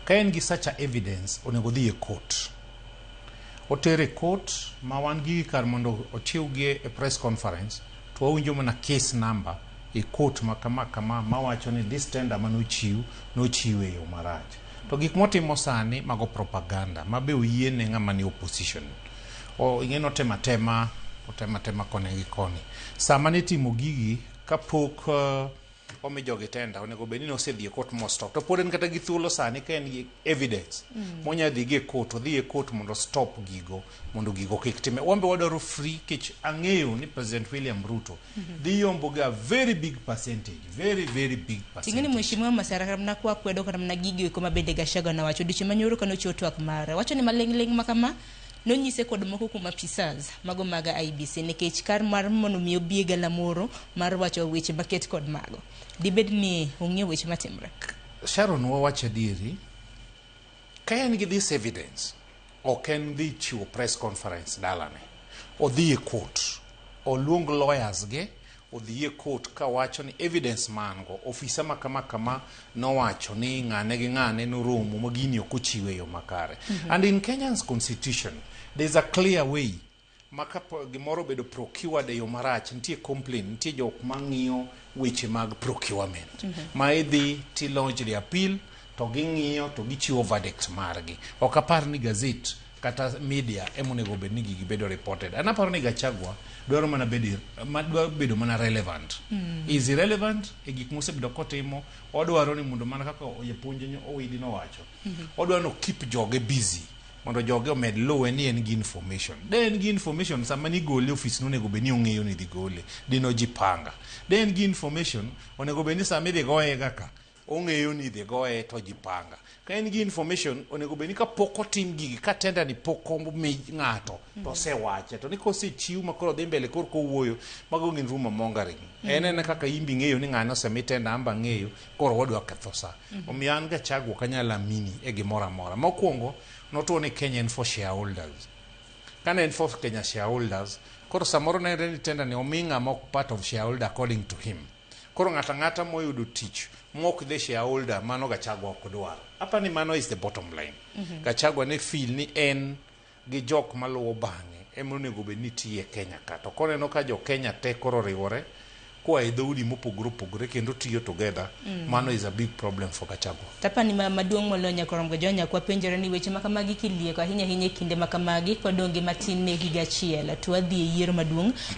Ka en gi such a evidence, onego odhi e court. Otere e court ma wan gi kar mondo ochiwgi e press conference to wawinjo mana case number e court ma kama kama mawacho ni this tender manochiw nochiw e yo marach. To gik motimo sani mago propaganda ma be oyiene ng'ama ni opposition. O ing'e notemo atema otemo atema koni gi koni. Sama nitimo gigi kapok omi jogi tender onego bed ni nosedhi e court mo stop. To pod en kata gi thuolo sani ka en gi evidence monya dhi gi e court, odhi e court mondo stop gigo mondo gigo kik time. Wan be wadwaro free kech ang'eyo ni President William Ruto dhi yombo gi a very big percentage, very very big Ting'eni percentage. Mheshimiwa Masara kata mana kwa kwedo kata mana gigo eko ma bende Gachagua nowacho odiochieng' manyoro kane ochiwo twak mare. Wacho ni maling'ling' ma kama nonyise kod moko kuom apisas mago mag IEBC nikech kar mar mondo mi obi e galamoro mar wacho weche maket kod mago. Dibed ni ong'eyo weche matimre? Sharon wawach adieri, ka en gi this evidence, ok en dhi chiwo press conference dalane. Odhi e court, oluong lawyers ge, odhi e court kawacho ni evidence man go, ofisa ma kama kama nowacho ni ng'ane gi ng'ane noromo ma gini ok ochiw e yo makare. And in Kenyan's constitution, there's a clear way ma ka gimoro obedo procured e yo marach, nitie complaint, nitie jok mang'iyo weche mag procurement. Ma idhi ti lodge the appeal, to ging'iyo to gichiwo verdict margi. Ok apar ni gazette kata media ema onego bed ni gigi bedo reported. An aparo ni Gachagua dwaro mana bedo, ma, dwaro bedo mana relevant. Is irrelevant e gik mosebedo kotimo, odwaro ni mondo mana kaka japuonj Owidi nowacho. Odwaro ni keep joge busy mondo joge omed luwe ni en gi information. De en gi information sama nigole e ofis nonego bed ni ong'eyo ni idhi gole, dinojipanga. De en gi information onego bed ni sama idhi goye kaka ong'eyo ni idhi goye to jipanga. Ka en gi information onego bed ni kapok otim gigi ka tender ni pok omi ng'ato to osewache to ni kosechiw ma koro dhi mbele koro kowuoyo mago gin rumor mongering. En ena kaka in be ing'eyo ni ng'ane osemi tender an be ang'eyo koro wadwa ketho sa. Omiyo an Gachagua ok anyal amini e gimoro amora. Mokwongo notuo ni Kenya en for shareholders. Kane en for Kenya shareholders, koro samoro nenre ni tender ni omi ng'ama ok part of shareholder according to him. Koro ng'ato ang'ata moyudo tich mok dhi shareholder mano Gachagua ok dwar. Apani ni mano is the bottom line. Gachagua ne feel ni en gi jok maluwo bang'e ema onego bed ni tiyo e Kenya ka. To koneno ka jo Kenya te koro oriwore koa e dhoudi mopogore opogore kendo tiyo together, mano is a big problem for Gachagua. Tapani ma maduong' moloyo nyakorom ga nyakwa penjore ni weche ma kamagi kilieko ahinya ahinya e kinde ma kamagi kwadong' gi matin ne higa achiel to wadhi e yiero maduong'.